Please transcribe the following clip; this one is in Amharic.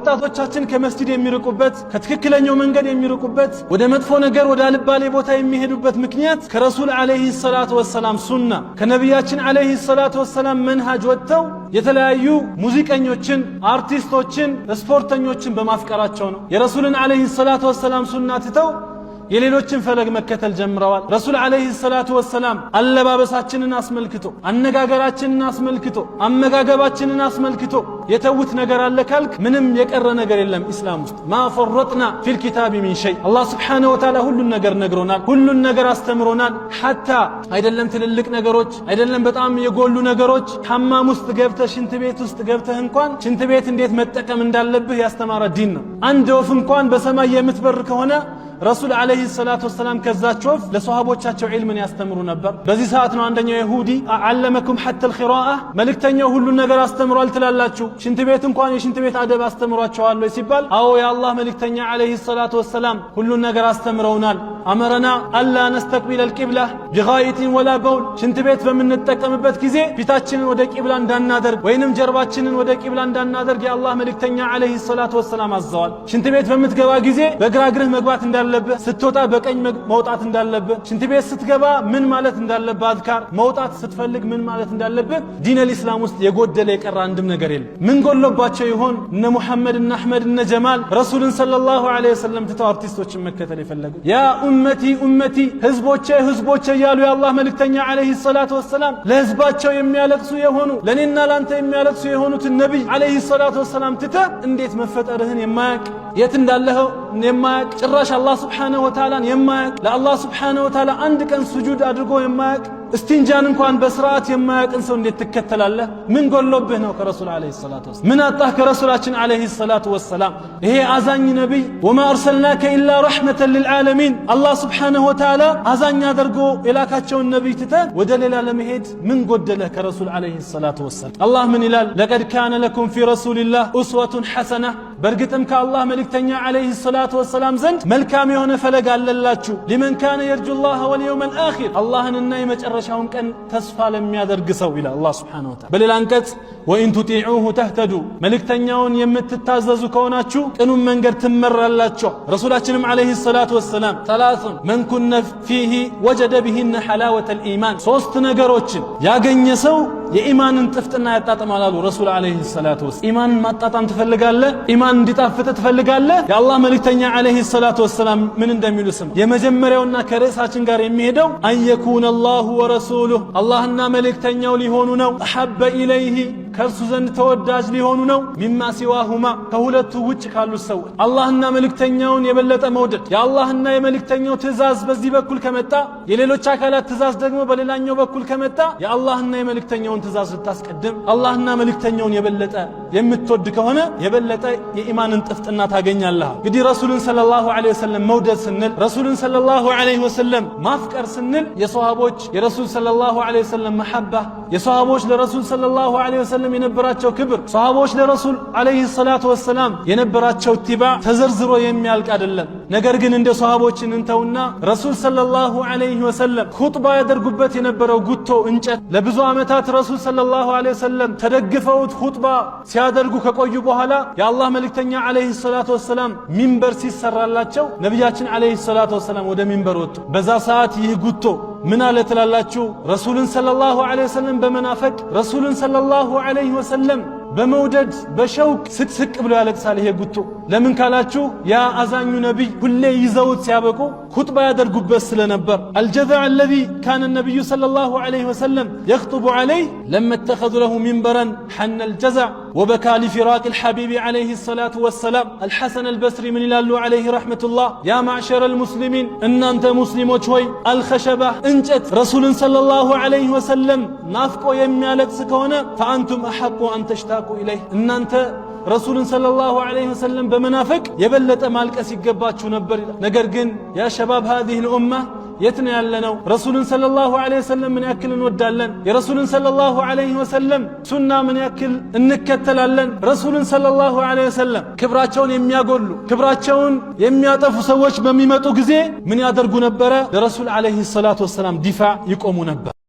ወጣቶቻችን ከመስጂድ የሚርቁበት፣ ከትክክለኛው መንገድ የሚርቁበት፣ ወደ መጥፎ ነገር፣ ወደ አልባሌ ቦታ የሚሄዱበት ምክንያት ከረሱል ዓለይሂ ሰላቱ ወሰላም ሱና፣ ከነቢያችን ዓለይሂ ሰላቱ ወሰላም መንሃጅ ወጥተው የተለያዩ ሙዚቀኞችን፣ አርቲስቶችን፣ ስፖርተኞችን በማፍቀራቸው ነው። የረሱልን ዓለይሂ ሰላቱ ወሰላም ሱና ትተው የሌሎችን ፈለግ መከተል ጀምረዋል። ረሱል ዓለይሂ ሰላቱ ወሰላም አለባበሳችንን አስመልክቶ፣ አነጋገራችንን አስመልክቶ፣ አመጋገባችንን አስመልክቶ የተዉት ነገር አለ ካልክ ምንም የቀረ ነገር የለም ኢስላም ውስጥ። ما فرطنا في الكتاب من شيء። አላህ ስብሓነሁ ወተዓላ ሁሉን ነገር ነግሮናል፣ ሁሉን ነገር አስተምሮናል። ሐታ አይደለም ትልልቅ ነገሮች፣ አይደለም በጣም የጎሉ ነገሮች፣ ሐማም ውስጥ ገብተህ፣ ሽንት ቤት ውስጥ ገብተህ እንኳን ሽንት ቤት እንዴት መጠቀም እንዳለብህ ያስተማረ ዲን ነው። አንድ ወፍ እንኳን በሰማይ የምትበር ከሆነ ረሱል ዓለይሂ ሰላቱ ወሰላም ከዛች ወፍ ለሰሃቦቻቸው ዒልምን ያስተምሩ ነበር። በዚህ ሰዓት ነው አንደኛው የሁዲ علمكم حتى القراءة፣ መልእክተኛው ሁሉን ነገር አስተምሯል ትላላችሁ፣ ሽንት ቤት እንኳን የሽንት ቤት አደብ አስተምሯቸዋል ወይ ሲባል፣ አዎ፣ የአላህ መልእክተኛ ዓለይሂ ሰላቱ ወሰላም ሁሉን ነገር አስተምረውናል። أمرنا ألا نستقبل القبلة بغائط ولا بول፣ ሽንት ቤት በምንጠቀምበት ጊዜ ፊታችንን ወደ ቂብላ እንዳናደርግ ወይንም ጀርባችንን ወደ ቂብላ እንዳናደርግ የአላህ መልእክተኛ ዓለይሂ ሰላቱ ወሰላም አዘዋል። ሽንት ቤት በምትገባ ጊዜ በግራ እግርህ መግባት እንዳለብህ፣ ስትወጣ በቀኝ መውጣት እንዳለብህ፣ ሽንት ቤት ስትገባ ምን ማለት እንዳለብህ አዝካር፣ መውጣት ስትፈልግ ምን ማለት እንዳለብህ፣ ዲነል ኢስላም ውስጥ የጎደለ የቀረ አንድም ነገር የለም። ምን ጎሎባቸው ይሆን እነ ሙሐመድ፣ እነ አሕመድ፣ እነ ጀማል ረሱልን ሰለላሁ ዐለይሂ ወሰለም ትተው አርቲስቶችን መከተል የፈለጉ? يا أمتي أمتي፣ ህዝቦቼ ህዝቦቼ እያሉ የአላህ መልእክተኛ ዓለይሂ ሰላቱ ወሰላም ለህዝባቸው የሚያለቅሱ የሆኑ፣ ለእኔና ለአንተ የሚያለቅሱ የሆኑትን ነቢይ ዓለይሂ ሰላቱ ወሰላም ትተህ እንዴት መፈጠርህን የማያቅ፣ የት እንዳለኸው የማያቅ፣ ጭራሽ አላህ ስብሓነሁ ወተዓላን የማያቅ፣ ለአላህ ስብሓነሁ ወተዓላ አንድ ቀን ሱጁድ አድርጎ የማያቅ፣ እስቲንጃን እንኳን በስርዓት የማያቅን ሰው እንዴት ትከተላለህ? ምን ጎሎብህ ነው ከረሱል ዓለይሂ ሰላቱ ወሰላም? ምን አጣህ ከረሱላችን ዓለይሂ ሰላቱ ወሰላም? ይሄ አዛኝ ነቢይ፣ وما أرسلناك إلا رحمة للعالمين፣ አላህ ስብሓነሁ ወተዓላ አዛኝ አድርጎ የላካቸውን ነቢይ ትተህ ወደ ሌላ ለመሄድ ምን ጎደለህ ከረሱል ዓለይሂ ሰላቱ ወሰላም? አላህ ምን ይላል? لقد كان لكم في رسول الله أسوة حسنة፣ በእርግጥም ከአላህ መልእክተኛ ዓለይሂ ሰላቱ ወሰላም ዘንድ መልካም የሆነ ፈለግ አለላችሁ። لمن كان يرجو الله واليوم الآخر፣ አላህንና የመጨረሻውን ቀን ተስፋ ለሚያደርግ ሰው ይላል አላህ ስብሓነሁ ወተዓላ። በሌላ አንቀጽ وإن تطيعوه تهتدوا፣ መልእክተኛውን የምትታዘዙ ከሆናችሁ ቅኑን መንገድ ትመራላችሁ። ረሱላችንም ዓለይሂ ሰላቱ ወሰላም ثلاث من كن فيه وجد بهن حلاوة الإيمان፣ ሶስት ነገሮችን ያገኘ ሰው የኢማንን ጥፍጥና ያጣጥማል አሉ ረሱል ዓለይሂ ሰላቱ ወሰላም። ኢማንን ማጣጣም ትፈልጋለህ? ኢማን እንዲጣፍጥ ትፈልጋለህ? የአላህ መልእክተኛ ዓለይሂ ሰላቱ ወሰላም ምን እንደሚሉ ስማ። የመጀመሪያውና ከርዕሳችን ጋር የሚሄደው أن يكون الله ورسوله፣ አላህና መልእክተኛው ሊሆኑ ነው። أحب إليه፣ ከእርሱ ዘንድ ተወዳጅ ሊሆኑ ነው። مما سواهما፣ ከሁለቱ ውጭ ካሉት ሰዎች። አላህና መልእክተኛውን የበለጠ መውደድ፣ የአላህና የመልእክተኛው ትእዛዝ በዚህ በኩል ከመጣ፣ የሌሎች አካላት ትእዛዝ ደግሞ በሌላኛው በኩል ከመጣ፣ የአላህና የመልእክተኛውን ትእዛዝ ልታስቀድም፣ አላህና መልእክተኛውን የበለጠ የምትወድ ከሆነ የበለጠ የኢማንን ጥፍጥና ታገኛለህ። እንግዲህ ረሱልን ሰለላሁ ዐለይሂ ወሰለም መውደድ ስንል፣ ረሱልን ሰለላሁ ዐለይሂ ወሰለም ማፍቀር ስንል፣ የሰሃቦች የረሱል ሰለላሁ ዐለይሂ ወሰለም መሐባ፣ የሰሃቦች ለረሱል ሰለላሁ ዐለይሂ ወሰለም የነበራቸው ክብር፣ ሰሃቦች ለረሱል ዐለይሂ ሰላቱ ወሰላም የነበራቸው ኢትባዕ ተዘርዝሮ የሚያልቅ አይደለም። ነገር ግን እንደ ሰሃቦችን እንተውና ረሱል ሰለላሁ ዐለይሂ ወሰለም ኹጥባ ያደርጉበት የነበረው ጉቶ እንጨት ለብዙ ዓመታት ረሱል ሰለላሁ ዐለይሂ ወሰለም ተደግፈውት ኹጥባ ሲያደርጉ ከቆዩ በኋላ የአላህ መልእክተኛ ዐለይሂ ሰላቱ ወሰላም ሚንበር ሲሰራላቸው ነቢያችን ዐለይሂ ሰላቱ ወሰላም ወደ ሚንበር ወጡ። በዛ ሰዓት ይህ ጉቶ ምን አለ ትላላችሁ? ረሱልን ሰለላሁ ዐለይሂ ወሰለም በመናፈቅ፣ ረሱልን ሰለላሁ ዐለይሂ ወሰለም በመውደድ በሸውቅ ስቅስቅ ብሎ ያለቅሳል። ይሄ ጉቶ ለምን ካላችሁ ያ አዛኙ ነቢይ ሁሌ ይዘውት ሲያበቁ ኹጥባ ያደርጉበት ስለነበር። الجذع الذي كان النبي صلى الله عليه وسلم يخطب عليه لما اتخذوا له منبرا حن الجذع وبكى لفراق الحبيب عليه الصلاة والسلام። አልሐሰን አልበስሪ ምን ይላሉ ዓለይህ ረሕመቱላህ? يا معشر المسلمين፣ እናንተ ሙስሊሞች ሆይ፣ الخشبة እንጨት ረሱልን ሰለላሁ ዐለይሂ ወሰለም ናፍቆ የሚያለቅስ ከሆነ فأنتم أحق أن تشتاقوا إليه፣ እናንተ ረሱልን ሰለላሁ ዐለይሂ ወሰለም በመናፈቅ የበለጠ ማልቀስ ይገባችሁ ነበር ይላል። ነገር ግን يا شباب هذه الأمة፣ የት ነው ያለነው? ረሱልን ሰለላሁ ዐለይሂ ወሰለም ምን ያክል እንወዳለን? የረሱልን ሰለላሁ ዐለይሂ ወሰለም ሱና ምን ያክል እንከተላለን? ረሱልን ሰለላሁ ዐለይሂ ወሰለም ክብራቸውን የሚያጎሉ፣ ክብራቸውን የሚያጠፉ ሰዎች በሚመጡ ጊዜ ምን ያደርጉ ነበረ? ለረሱል ዐለይሂ ሰላቱ ወሰላም ዲፋዕ ይቆሙ ነበር።